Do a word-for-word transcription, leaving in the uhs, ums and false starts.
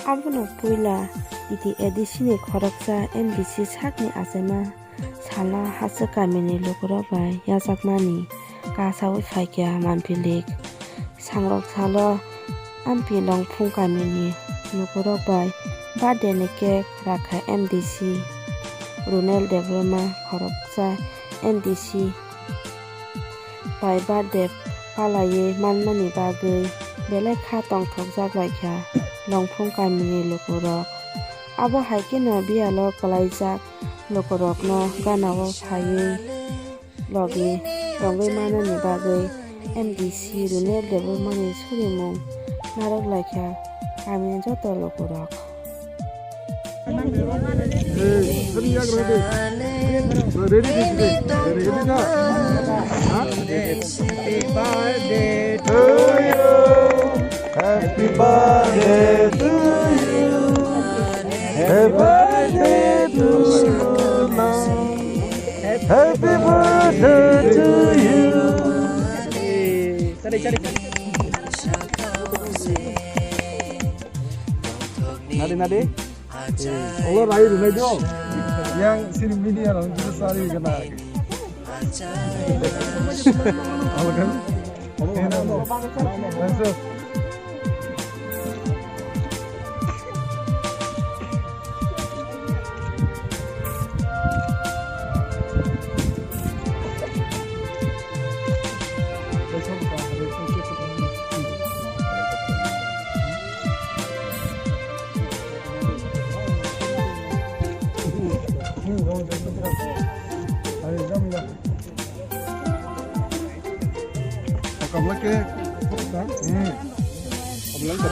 Abono puila T T A D C ni khoroksa M D C sakni achaima salno hachwk kamini lukurok bai yachakmani kasaui phaikha manphilik. Sangrok salo amtwi Longphung kamini lukurok bai birthday ni cake rakha M D C Runel Debbarma khoroksa M D C bai birthday palaiwi manmani bagwi belai kha tongthokjak laikha Longphung kamini lukurok. Abo hai kheno biyalo kwlaijak lukurokno ganao phaiwi logi tongwi manani bagwi M D C Runel Debbarmani surimung narwk laikha kamini joto lukurok. Happy birthday to you. Happy birthday to you. Happy birthday to you. Happy birthday to you. Nadi, nadi. Olo rai runai do. Yang sini media lo, kita sari kena. Apa kan? Langsung. Kabla ke? Hmm. Kabla ke?